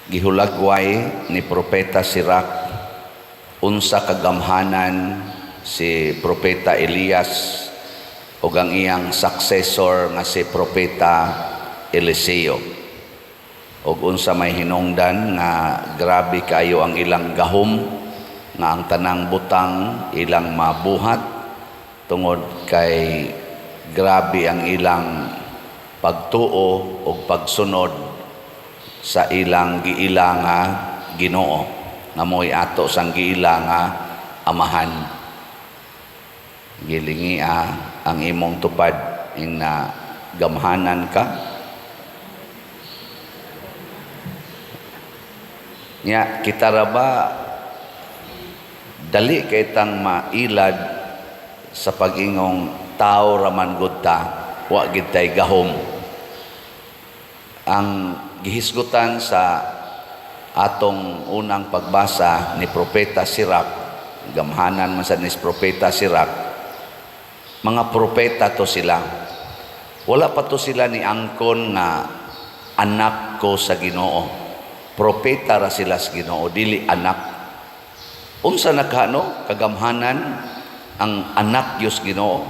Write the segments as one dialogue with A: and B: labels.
A: Gihulagway ni Propeta Sirach unsa kagamhanan si Propeta Elias ug ang iyang successor nga si Propeta Eliseo, ug unsa may hinungdan nga grabe kayo ang ilang gahom, nga ang tanang butang ilang mabuhat tungod kay grabe ang ilang pagtuo ug pagsunod sa ilang giila nga Ginoo, nga mo'y ato sang giila nga Amahan. Gilingia ang imong tupad ing na gamhanan ka. Nya kita ra ba dali kay tang mailad sa pag-ingong tao raman gud ta, wa gid tay gahom? Ang gihisgutan sa atong unang pagbasa ni Propeta Sirach, gamhanan man sad ni Propeta Sirach, mga propeta to sila. Wala pa to sila ni angkon nga anak ko sa Ginoo. Propeta ra sila sa Ginoo, dili anak. Unsa na ka, no, kagamhanan ang anak Dios Ginoo?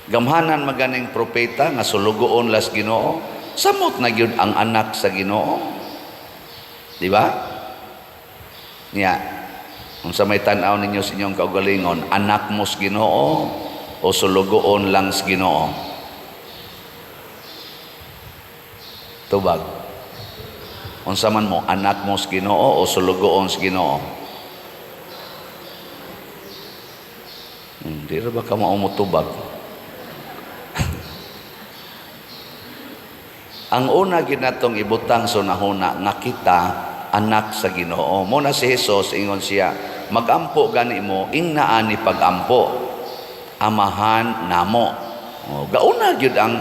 A: Gamhanan maganing propeta nga sulugoon las Ginoo, samot na gyud ang anak sa Ginoo. Di ba? Nya, unsa may tan-aw ninyo sa inyong kaugalingon, anak mo sa Ginoo o sulugoon lang sa Ginoo? Tubag. Unsa man mo, anak mo sa Ginoo o sulugoon sa Ginoo? Di ra ba ka mao motubag? Ang una ginatong ibutang sa nahuna nga kita anak sa Ginoo. Mo na si Jesus, ingon siya, magampo gani mo ingna ani pagampo, Amahan namo. O, gauna gyud ang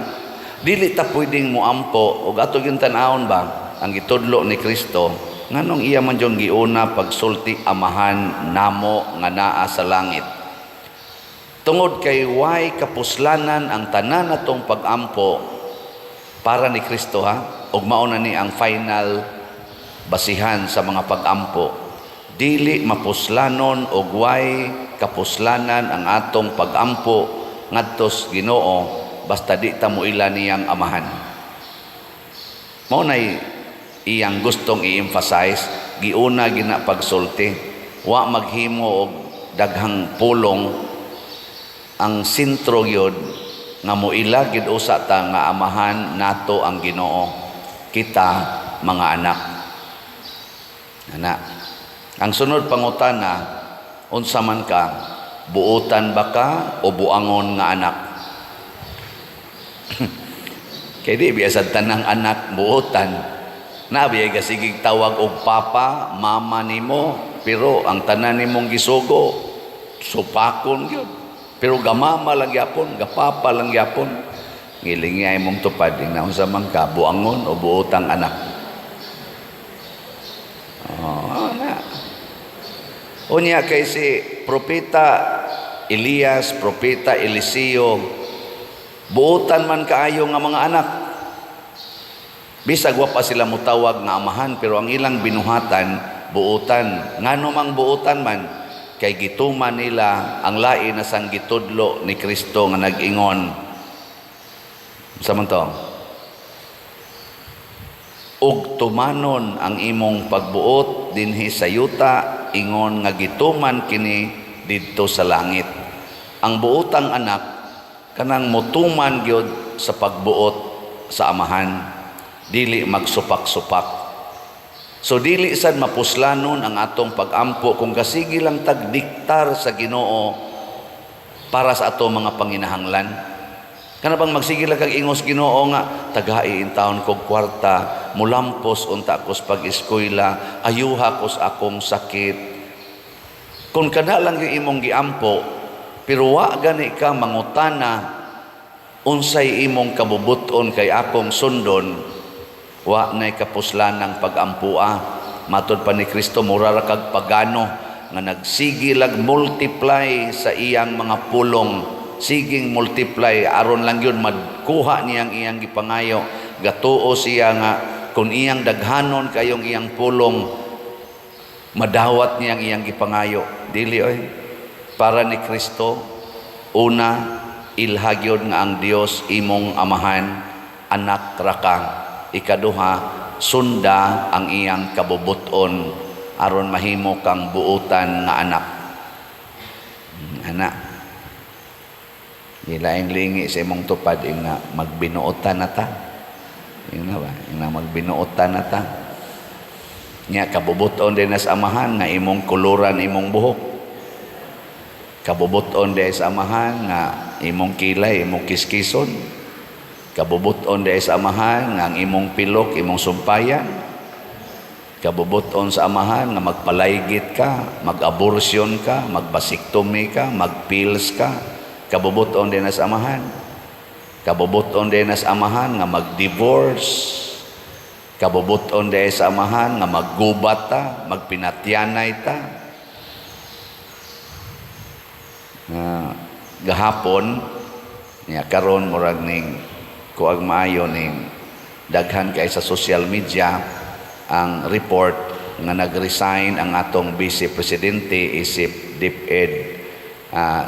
A: dili ta pwedeng moampo, ug ato gyud tan-awon ba ang gitudlo ni Kristo, nganong iya man jung giuna pagsulti Amahan namo nga naa sa langit? Tungod kay way kapuslanan ang tanan natong pagampo para ni Kristo, ha, ug mao na ni ang final basihan sa mga pagampo. Dili mapuslanon og way kapuslanan ang atong pagampo ngadto sa Ginoo basta di ta moila niyang Amahan. Mao nay iyang gustong i-emphasize, giuna gina pagsulti. Wa maghimo og daghang pulong, ang sentro gyud nga moila gyud usa ta nga Amahan nato ang Ginoo, kita mga anak. Ana. Ang sunod pangutana, unsa man ka, buotan ba ka o buangon nga anak? Kay di biya sad tanang anak buotan. Na biya gasigig tawag og papa, mama nimo, pero ang tanan nimong gisugo supakon gyud. Pero gamama lang gyapon, gapapa lang gyapon. Ngilingi ay mong tupad, ing naunsa man ka, buangon o buotang anak? Oh, na. Unya kay si Propeta Elias, Propeta Eliseo, buotan man kaayo nga mga anak. Bisag wa pa sila mutawag nga amahan, pero ang ilang binuhatan, buotan. Ngano mang buotan man? Kay gituman nila ang lain na sang gitudlo ni Kristo nga nag-ingon. Sa man to? Ug tumanon ang imong pagbuot dinhi sa yuta ingon nga gituman kini didto sa langit. Ang buotang anak kanang mutuman gyud sa pagbuot sa Amahan, dili magsupak-supak. So dili sad mapuslanon ang atong pagampo kung kasigi lang tagdiktar sa Ginoo para sa ato mga panginahanglan. Kana bang magsige lang kag ingos Ginoo nga tagai in taon kog kwarta, mulampos unta ko sa pag-eskwela, ayuha ko sa akong sakit. Kung kana lang yung imong giampo, pero wa gani ka mangutana unsay imong kabubuton kay akong sundon, wa nay kapuslanang pag-ampua. Matod pa ni Kristo, mura ra kag pagano nga nagsige lag multiply sa iyang mga pulong, siging multiply aron lang yun madkuha niyang iyang gipangayo. Gatuo siya nga Kung iyang daghanon kayong iyang pulong, madawat niya ang iyang gipangayo. Dili oy. Para ni Kristo, una, ilha gyud nga ang Dios imong amahan, anak ra ka. Ikaduha, sunda ang iyang kabubuton aron mahimo kang buutan nga anak. Anak. Ilaing lingi sa imong tupad nga magbinuotan na ta. Ingna ba? Ingna magbinuotan na ta. Nya kabubuton din sa amahan nga imong kuluran imong buhok. Kabubuton din sa amahan nga imong kilay, imong kiskison. Kabubuton din sa amahan nga ang imong pilok, imong sumpayan. Kabubuton sa amahan nga magpalaygit ka, mag-abortion ka, mag-vasectomy ka, mag-pills ka. Kabubuton din sa amahan. Kabubuton din sa amahan nga mag-divorce. Kabubuton din sa amahan nga maggubat ta, magpinatyanay ta. Nga gahapon niya karon murag ning kuag maayo ning daghan kay sa social media ang report nga nag-resign ang atong vice presidente isip DepEd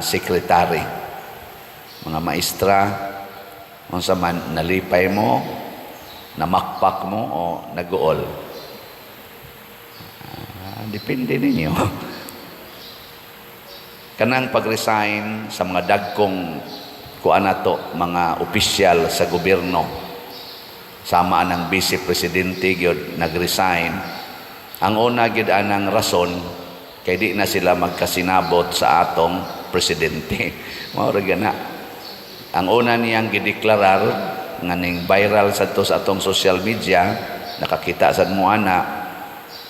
A: secretary. Mga maestra, unsa man, nalipay mo, namakpak mo o naguol? Depende ninyo. Kanang pag-resign sa mga dagkong kuan nato, mga opisyal sa gobyerno, sama anang vice presidente gyud nag-resign. Ang una gyud anang rason kay di na sila magkasinabot sa atong presidente. Mao ra gyud na. Ang una niyang gideklarar nga ning viral sadto sa atong social media, nakakita sad mo ana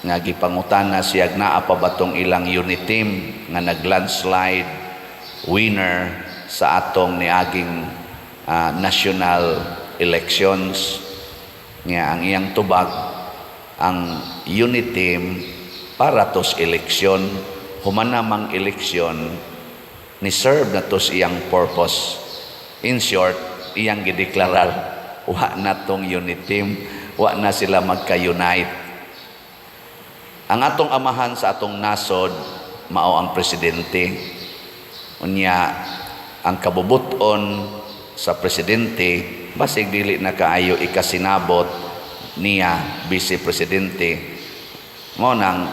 A: nga gipangutana siya naa pa ba tong ilang unity team nga nag-landslide winner sa atong niaging national elections. Nga ang iyang tubag, ang unity team para tos eleksyon, human namang eleksyon ni serve na tos iyang purpose. In short, iyang gideklarar wa na tong unity team, wa na sila magka-unite. Ang atong amahan sa atong nasod mao ang presidente. Unya ang kabubuton sa presidente basig dili na kaayo ikasinabot niya vice presidente, mo nang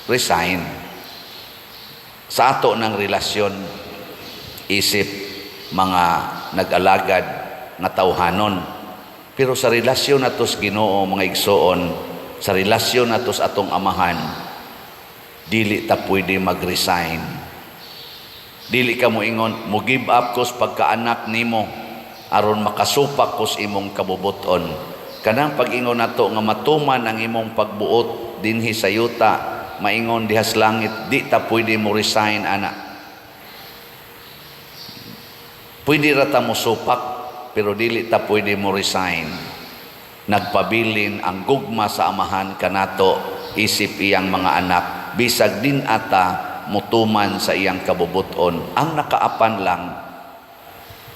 A: resign. Sa ato ng relasyon isip mga nag-alagad nga tawhanon, pero sa relasyon nato sa Ginoo, mga igsoon, sa relasyon nato sa atong amahan, dili ta pwede mag-resign. Dili ka mo ingon mo give up ko sa pagkaanak nimo aron makasupak ko sa imong kabubuton. Kanang pag-ingon nato nga matuman ang imong pagbuot dinhi sa yuta maingon diha sa langit, di ta pwede mo resign ana. Pwede ra ta mo supak pero dili ta pwede mo resign. Nagpabilin ang gugma sa amahan kanato isip iyang mga anak bisag din ata mutuman sa iyang kabubuton. Ang nakaapan lang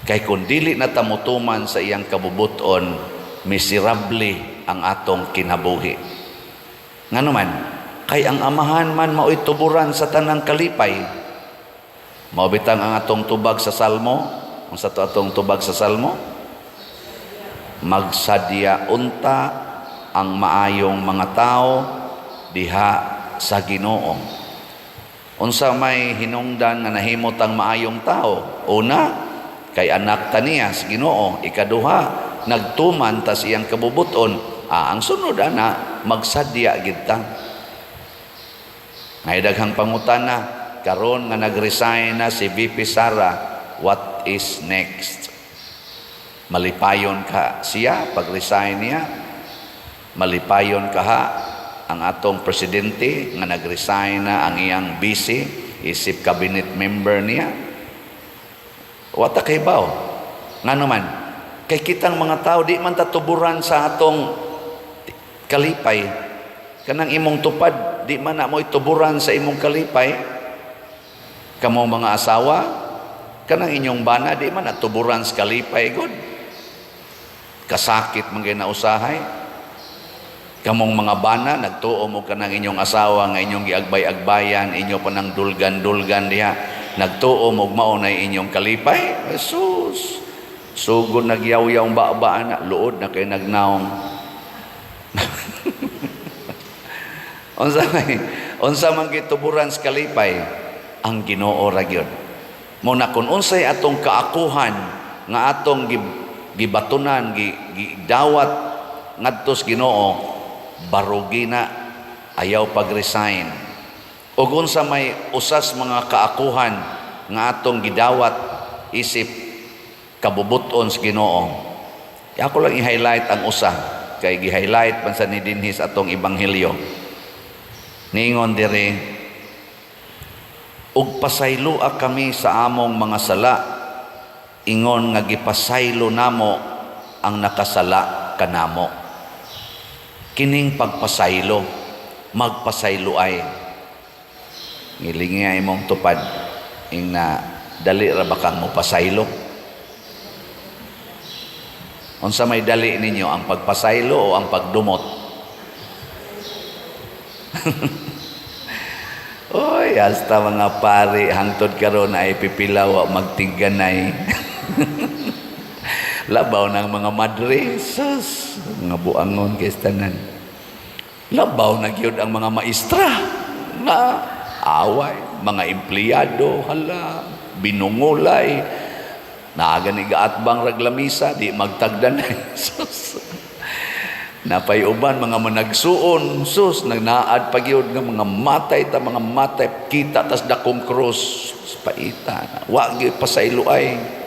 A: kay kung dili na ta mutuman sa iyang kabubuton, miserable ang atong kinabuhi. Ngano man? Kay ang amahan man mao'y tuburan sa tanang kalipay. Mao bitang ang atong tubag sa Salmo. Ang sa atong tubag sa Salmo, magsadya unta ang maayong mga tao diha sa Ginoo. Unsa may hinungdan nga nahimot ang maayong tao? Una, kay anak ta niya sa Ginoo. Ikaduha, nagtuman tas iyang kabubuton. Ang sunod ana, magsadya gid ta. Ngay daghang pangutana karon nga nag-resign na si VP Sara, what is next? Malipayon ka siya pag-resign niya? Malipayon ka ha ang atong presidente nga nag-resign na ang iyang vice isip cabinet member niya? Wa ta kahibaw. Ngano man? Kay kitang mga tao di man tatuburan sa atong kalipay. Kanang imong tupad di man na mo tuburan sa imong kalipay. Kamo mga asawa, kanang inyong bana di man natuburan sa kalipay gud. Kasakit man gyud na usahay. Kamong mga bana, nagtuo mo kanang inyong asawa nga inyong giagbay-agbayan, inyo pa nang dulgan-dulgan diha. Nagtuo mo mao na inyong kalipay. Jesus. Sugod nagyaw-yaw ba na, luod na kay nagnaong. Unsa man gituburan sa kalipay ang Ginoo ra gyud. Mo na kun unsay atong kaakuhan nga atong gibatunan, gidawat ngadto sa Ginoo, barugi na, ayaw pag-resign. Ug unsa may usas mga kaakuhan nga atong gidawat isip kabubuton sa Ginoo. Ako lang i-highlight ang usa kay gi-highlight man sa ni dinhi sa atong ebanghelyo. Niingon diri, ug pasayloa kami sa among mga sala ingon nga gipasaylo namo ang nakasala kanamo. Kining pagpasaylo, magpasaylo ay ngilingi ay imong tupad ing na dali ra ba kang mopasaylo? Unsa may dali ninyo, ang pagpasaylo o ang pagdumot? Oy, hasta mga pari hangtod karon ay pipilaw magtigganay. Labaw ng mga madre, sus, mga buangon kay tanan. Labaw na gyud ang mga maestra na away, mga empleyado, hala, binungulay. Naaga ni gaatbang raglamisa, di magtagdanay. Sus. Napay uban mga managsuon, sus, nagnaad pa gyud nga mga matay ta, mga matay, kita tas dakong krus, paita. Wa gyud pasaylo ay.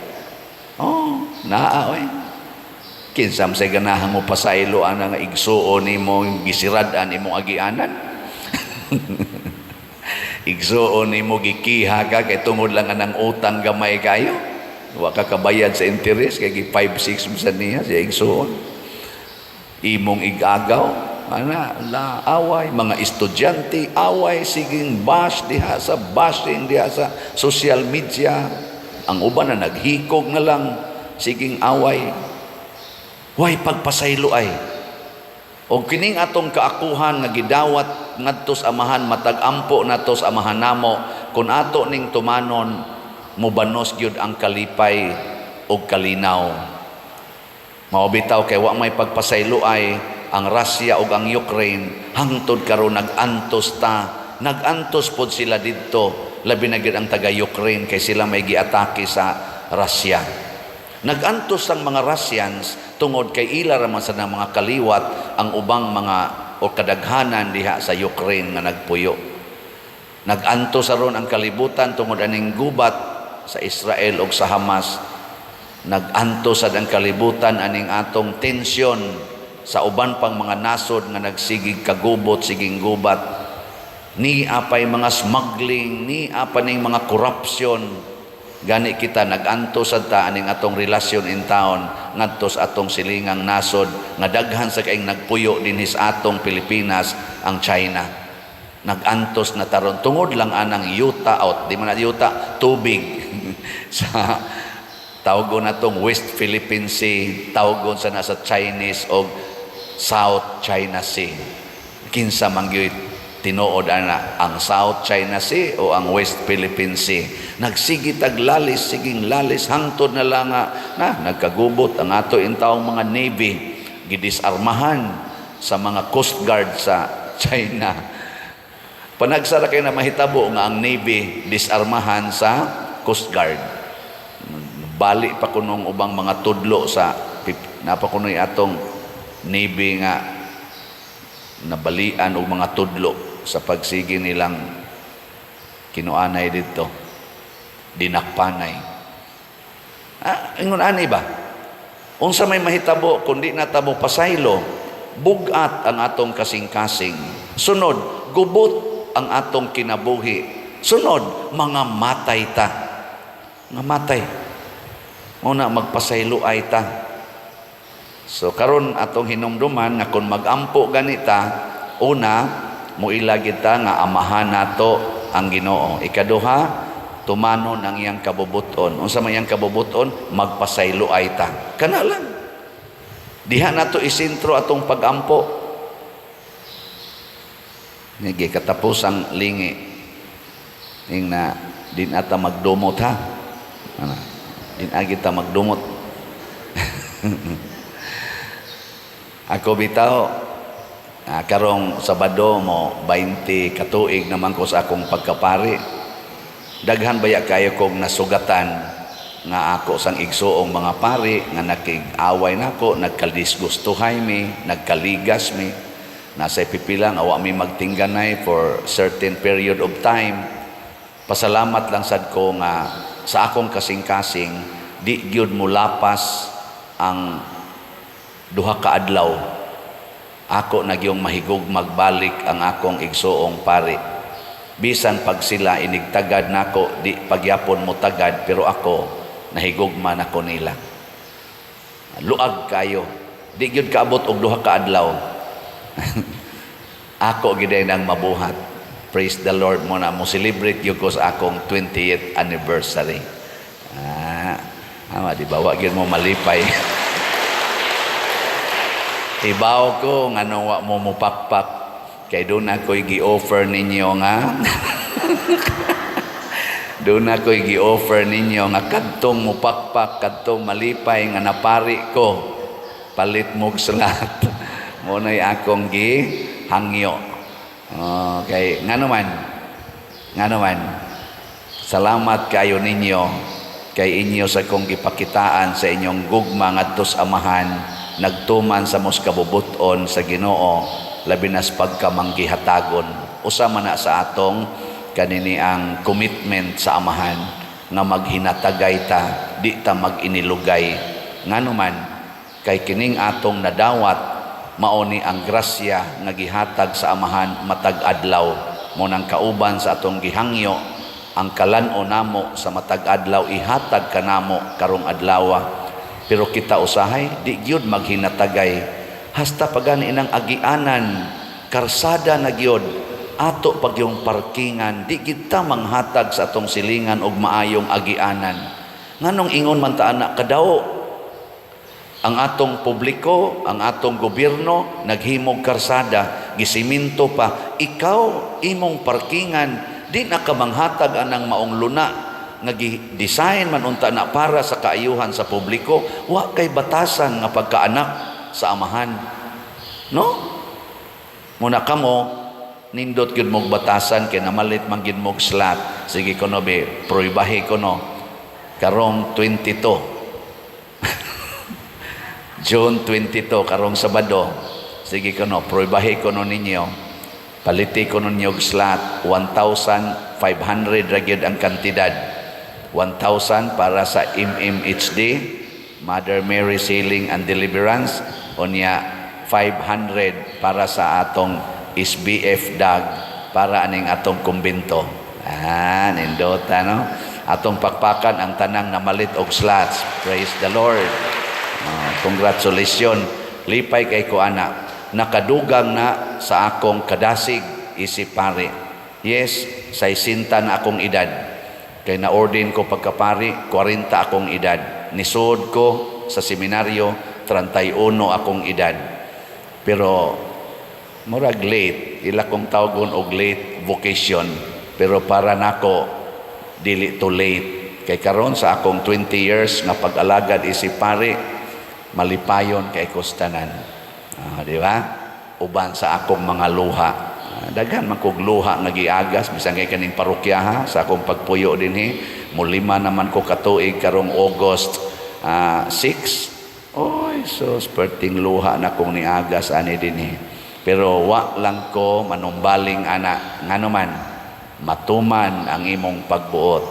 A: Oh, naa oy. Kinsa man say ganahan mo pasaylo ana nga igsuon nimo gisirad-an imong agianan? Igsuon nimo gikiha ka kay tungod lang anang utang gamay kayo. Wa ka kabayad sa interest kay gi 5-6 mo sa niya siya igsuon. Imong igagaw ana la away mga estudyante, away, siging bash diha sa bashing diha sa social media. Ang uban na naghikog na lang, siging away. Way pagpasaylo ay. Og kining atong kaakuhan nga gidawat ngadto sa Amahan, matag ampo nato sa Amahan namo, kun ato ning tumanon, mubanos gyud ang kalipay og kalinaw. Mao bitaw kay wa may pagpasaylo ay ang Russia ug ang Ukraine hangtod karon nag-antos ta, nag-antos pod sila didto, labi na gyud ang taga Ukraine kay sila may giatake sa Russia. Nag-antos ang mga Russians tungod kay ila ra man sa mga kaliwat ang ubang mga o kadaghanan diha sa Ukraine nga nagpuyo. Nag-antos aron ang kalibutan tungod aning gubat sa Israel ug sa Hamas. Nag-antos sad ang kalibutan aning atong tensyon sa uban pang mga nasod nga nagsigig kagubot, siging gubat. Ni apay mga smuggling, ni apa ning mga corruption. Gani kita nag-antos sad ta aning atong relasyon in town ngadto sa atong silingang nasod nga daghan sa kaing nagpuyo dinhi sa atong Pilipinas, ang China. Nag-antos na taron tungod lang anang yuta out, di man na yuta, tubig sa tawgon natong West Philippine Sea, tawgon sa nasa Chinese og South China Sea. Kinsa man gyud tinuod ana, ang South China Sea o ang West Philippine Sea? Nagsigi tag lalis, siging lalis hangtod na lang nga na nagkagubot ang ato intawong mga navy, gidisarmahan sa mga coast guard sa China. Panagsara kay na mahitabo nga ang navy disarmahan sa coast guard. Bali pa kunong ubang mga tudlo sa napa kunoy atong navy nga nabalian og mga tudlo sa pagsige nilang kinuanay didto, dinakpanay. Ingon ani ba, unsa may mahitabo kung di na ta mo pasaylo? Bugat ang atong kasing-kasing. Sunod, gubot ang atong kinabuhi. Sunod, mga matay ta, nga matay. Mao na magpasaylo ay ta. So karon atong hinumduman nga kung magampo ganita, una, muila kita nga Amahan nato ang Ginoo. Ikaduha, tumanon ang iyang kabubuton. Unsa man iyang kabubuton? Magpasaylo ay ta. Kana lang. Diha nato isentro atong pagampo. Nigi katapusang lingi. Ing na din ata magdumot ha. Ana, din agi ta magdumot. Ako bitaw karong Sabado mo 20 katuig naman ko sa akong pagkapari. Daghan baya kayo kong nasugatan nga ako sang igsuong mga pari nga nakig-away nako, nagkadisgustuhay mi, nagkaligas mi. Nasa pipila nga wa mi magtingganay for certain period of time. Pasalamat lang sad ko nga sa akong kasing-kasing di gyud mo lapas ang 2 ka adlaw. Ako na gyung mahigog magbalik ang akong igsuong pari. Bisan pag sila inigtagad nako, di pagyapon mo tagad, pero ako nahigugma nako nila. Luag kayo. Di gyud kaabot og 2 ka adlaw. Ako gyud nang mabuhat. Praise the Lord mo na mo celebrate gyud ko sa akong 20th anniversary. Di ba wa gyud mo malipay. Ibaw ko ngano wa mo mupakpak kay doon ako'y gi-offer ninyo nga doon ako'y gi-offer ninyo nga kadtong mupakpak, kadtong malipay nga napari ko, palit mo slot. Mo na'y akong gihangyo. Okay, ngano man, salamat kayo ninyo kay inyo sa kong gipakitaan sa inyong gugma ngadto sa Amahan, nagtuman sa mos kabubuton sa Ginoo, labi nas pagkamanggihatagon. Usa man na sa atong kanini ang commitment sa Amahan nga maghinatagay ta, di ta maginilugay. Ngano man kay kining atong nadawat mao ni ang grasya nga gihatag sa Amahan matag adlaw. Mo nang kauban sa atong gihangyo ang kalan-o namo sa matag adlaw, ihatag kanamo karong adlawa. Pero kita usahay di gyud maghinatagay hasta pagani inang agianan, karsada na gyud ato pag yung parkingan, di kita manghatag sa atong silingan og maayong agianan. Nganong ingon man ta ana kadaw ang atong publiko, ang atong gobyerno naghimog karsada, gisiminto pa, ikaw imong parkingan di na ka manghatag anang maong luna nga gi-design man unta na para sa kaayuhan sa publiko? Wa kay batasan nga pagkaanak sa Amahan, no? Muna kamo nindot gyud mog batasan kay namalit man gyud mog slot. Sige kuno be, proybahe kuno karong 22, June 22, karong Sabado. Sige kuno, proybahe kuno ninyo, paliti kuno ninyo og slot. 1,500 ra gyud ang kantidad, 1,000 para sa MMHD, Mother Mary's Healing and Deliverance, unya 500 para sa atong SBF DAG, para aning atong kumbento. Nindota, no? Atong pakpakan ang tanang namalit og slots. Praise the Lord. Congratulations. Lipay kay ko ana. Nakadugang na sa akong kadasig isip pare. Yes, 60 na akong edad. Kay na-ordain ko pagkapari, 40 akong edad. Nisod ko sa seminaryo, 31 akong edad. Pero murag late, ila kong tawgon og late vocation. Pero para nako dili too late. Kay karon sa akong 20 years nga pag-alagad isip pare, malipayon kay kustanan. Di ba? Uban sa akong mga luha. Daghan man kog luha nga giagas bisan kay kaning parokya ha, sa akong pagpuyo dinhi. Mulima naman ko katuig karong August 6. Oy, sus, perting luha na kong niagas ani dinhi. Pero wa lang ko manumbaling ana, ngano man matuman ang imong pagbuot.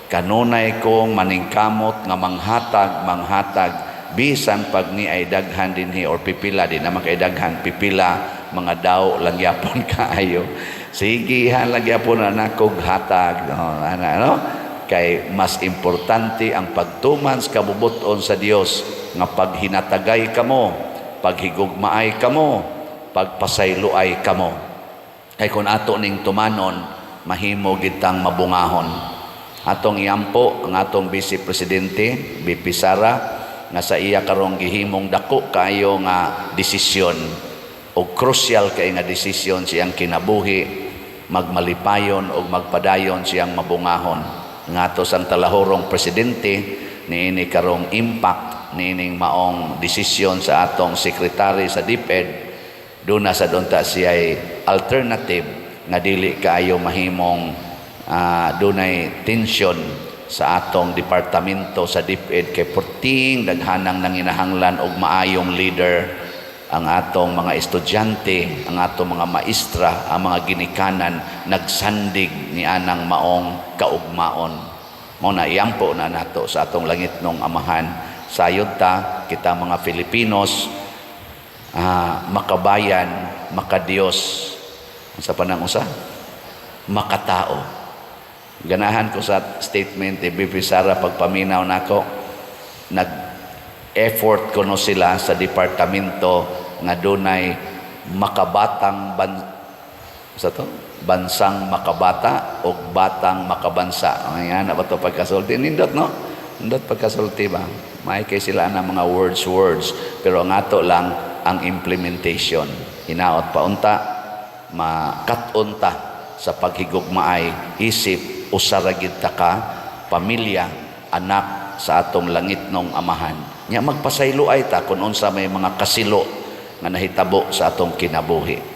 A: Kanunay kong maningkamot nga manghatag, manghatag bisan pag ni ay daghan dinhi or pipila, di naman kay daghan, pipila mga daw lang yapon kaayo. Sige ha lang yapon na kog hatag, no, ana, no? Kay mas importante ang pagtuman sa kabubuton sa Dios nga paghinatagay kamo, paghigugmaay kamo, pagpasayloay kamo. Kay kung ato ning tumanon, mahimo gitang mabungahon. Atong iampo ang atong Vice Presidente, BP Sara, nga sa iya karong gihimong dako kaayo nga desisyon. Og crucial kay nga desisyon siyang kinabuhi, magmalipayon og magpadayon siyang mabungahon. Ngadto sang talahurong presidente, niini karong impact niining maong desisyon sa atong secretary sa DepEd, duna sa unta siya alternative nga dili kaayo mahimong dunay tension sa atong departamento sa DepEd, kay perting daghanang nanginahanglan og maayong leader ang atong mga estudyante, ang atong mga maestra, ang mga ginikanan nagsandig ni anang maong kaugmaon. Mao na iampo na nato sa atong langitnong Amahan. Sayod ta kita mga Filipinos, makabayan, makadiyos. Sa panang usa, makatao. Ganahan ko sa statement ni VP Sara pagpaminaw nako, nag effort kuno sila sa departamento nga dunay makabatang ban sa to bansang makabata o batang makabansa. Ayan na ba to pagkasulti? Nindot, no? Nindot pagkasulti ba? May kay sila na mga words words, pero ang ato lang ang implementation. Hinaot paunta makat-on ta sa paghigugmaay isip usa ra gid ta ka pamilya, anak sa atong langitnong Amahan. Nya magpasayloay ta kung unsa may mga kasilo nga nahitabo sa atong kinabuhi.